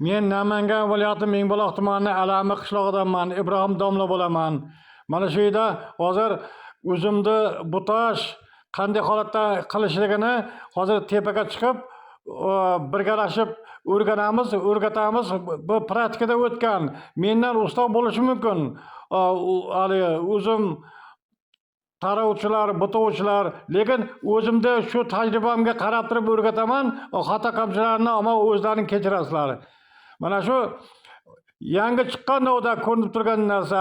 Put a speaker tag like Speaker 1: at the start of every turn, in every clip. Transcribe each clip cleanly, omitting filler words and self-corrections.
Speaker 1: Men Namangan viloyati Mingbuloq tumani Alami qishlog'idanman, Ibrohim domla bo'laman. Mana shu yerda hozir uzumni butash qanday holatda qilishligini hozir tepaga chiqib birgalashib o'rganamiz, o'rgatamiz. Bu praktikada o'tgan. Mendan ustoq bo'lishi mumkin. Haligi uzum tarovchilar, butovchilar, lekin o'zimda shu tajribamga qarab turib o'rgataman. Xato kamchiliklarni ammo o'zlaring kechirasizlar. Mana shu yangi chiqqan novda ko'rinib turgan narsa,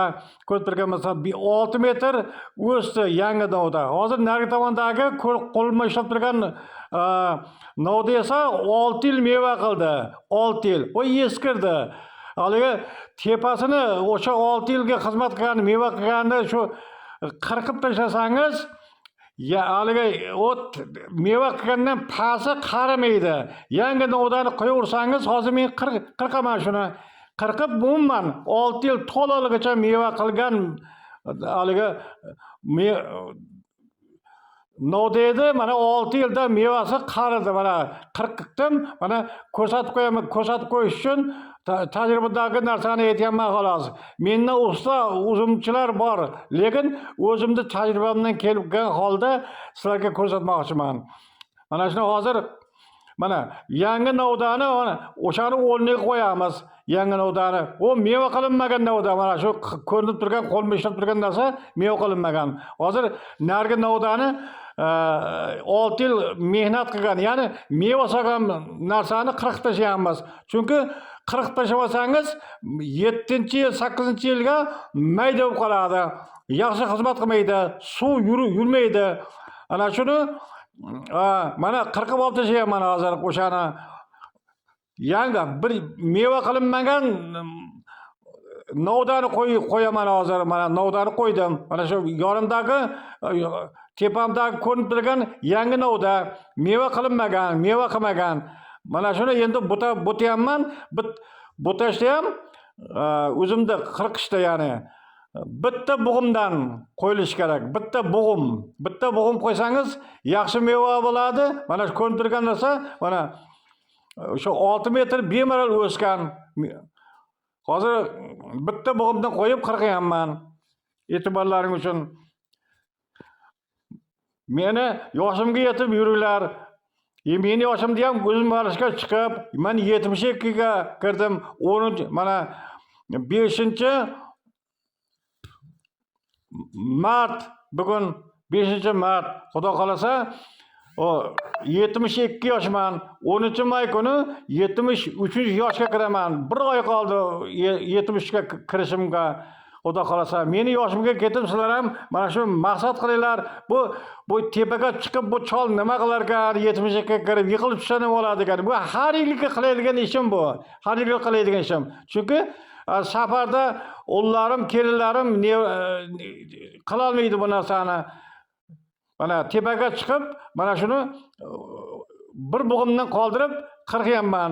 Speaker 1: ko'rib turgan narsa 6 metr o'sdi yangi novda. Hozir narigi tomondagi qo'limda ishlab turgan novda esa 6 yil meva qildi. 6 yil. U eskirdi. Haligi tepasini o'sha 6 yilga xizmat qilgan, meva qilganni shu qirqib tashlasangiz, ya haligi o't meva qilgandan pasti qarimaydi. Yangi novdani qo'yaversangiz, hozir men qirqaman shuni. Qirqib umuman 6 yil to'lalig'icha meva qilgan haligi novda edi. Mana 6 yilda mevasi qaridi. Mana qirqdim, mana ko'rsatib qo'yaman, ko'rsatib qo'yish uchun tajribadagi narsani aytyapman xolos. Mendan usta uzumchilar bor, lekin o'zimni tajribamdan kelgan holda sizlarga ko'rsatmoqchiman. Mana shuni hozir mana yangi novdani mana o'shani o'rniga qo'yamiz. Yangi novdani. U meva qilinmagan novda. Mana shu ko'rinib turgan, qo'limda ishlab turgan narsa meva qilinmagan. Hozir narigi novdani 6 yil mehnat qilgan, ya'ni meva solgan narsani qirqib tashlayapmiz. Chunki qirqib tashlamasangiz 7-yil, 8-yilga mayda bo'lib qoladi. Yaxshi xizmat qilmaydi, suv yurmaydi. Ana shuni mana qirqib olib tashlayapman hozir o'shani. Yangi bir meva qilinmagan novdani qo'yaman hozir. Mana novdani qo'ydim. Mana shu yonimdagi, tepamdagi ko'rinib turgan yangi novda meva qilinmagan, meva qilmagan. Mana shuni endi butayapman. Butashda ham o'zimda qirqishda, ya'ni bitta bo'g'imdan qo'yilishi kerak. Bitta bo'g'im, bitta bo'g'im qo'ysangiz yaxshi meva bo'ladi. Mana shu ko'rinib turgan narsa mana o'sha 6 metr bemalol o'sgan. Hozir bitta bo'g'imdan qo'yib qirqyapman. E'tiborlaring uchun. Meni yoshimga yetib yuringlar. Meni yoshimda ham o'zim varishga chiqib, men 72 ga kirdim. 10 mana 5 mart, bugun 5 mart, Xudo xolasa, o 72 yoshman. 10 may kuni 73 yoshga kiraman. Bir oy qoldi 73 ga kirishimga. Xudo xolasa, meni yoshimga ketib sizlar ham mana shu maqsad qilinglar. Bu tepaga chiqib bu chol nima qilar ekan, 72 ga kirib yiqilib tushsa nima bo'ladi ekan? Bu har yilgi qiladigan ishim bu. Har yilgi qiladigan ishim. Chunki safarda o'g'illarim, kelinlarim qilolmaydi bu narsani. Mana tepaga chiqib, mana shuni bir bo'g'imdan qoldirib qirqyapman.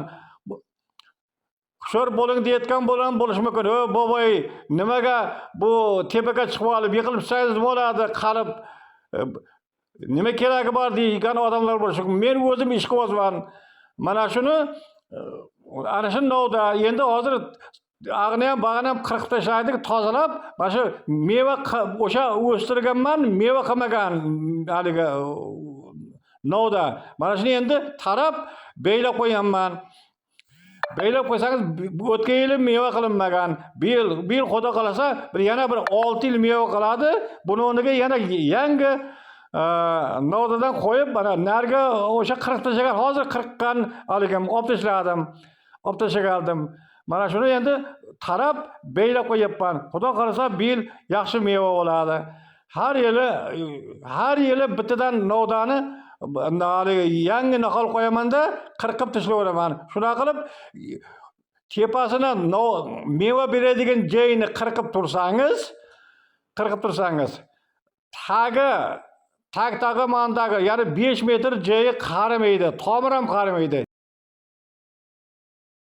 Speaker 1: Hushyor bo'ling deyotgan bo'lam bo'lishi mumkin. "O boboy, nimaga bu tepaga chiqib olib yiqilib tushsangiz nima bo'ladi, qarib nima keragi bor?" degan odamlar bo'lishi mumkin. Men o'zim ishqibozman. Mana shuni ana shu novda endi hozir ag'ini ham bag'ini ham qirqib tashladik, tozalab, mana shu meva o'sha o'stirganman, meva qilmagan haligi novda. Mana shuni endi tarab beylab qo'yganman. Beylab qo'ysangiz, o'tgan yili meva qilinmagan. Bu yil Xudo xolasa bir yana bir 6 yil meva qiladi. Buni o'rniga yana yangi novdadan qo'yib, mana narigi o'sha qirqib tashlagan, hozir qirqqan haligi olib tashladim. Olib tashlagandim. Mana shuni endi tarab beylab qo'yapman. Xudo xolasa bu yil yaxshi meva bo'ladi. Har yili bittadan novdani haligi yangi nihol qo'yamanda qirqib tashlayveraman. Shunaqa qilib tepasini meva beradigan joyini qirqib tursangiz, tagi tag tag'i mandagi, ya'ni 5 metr joyi qarimaydi, tomir ham qarimaydi.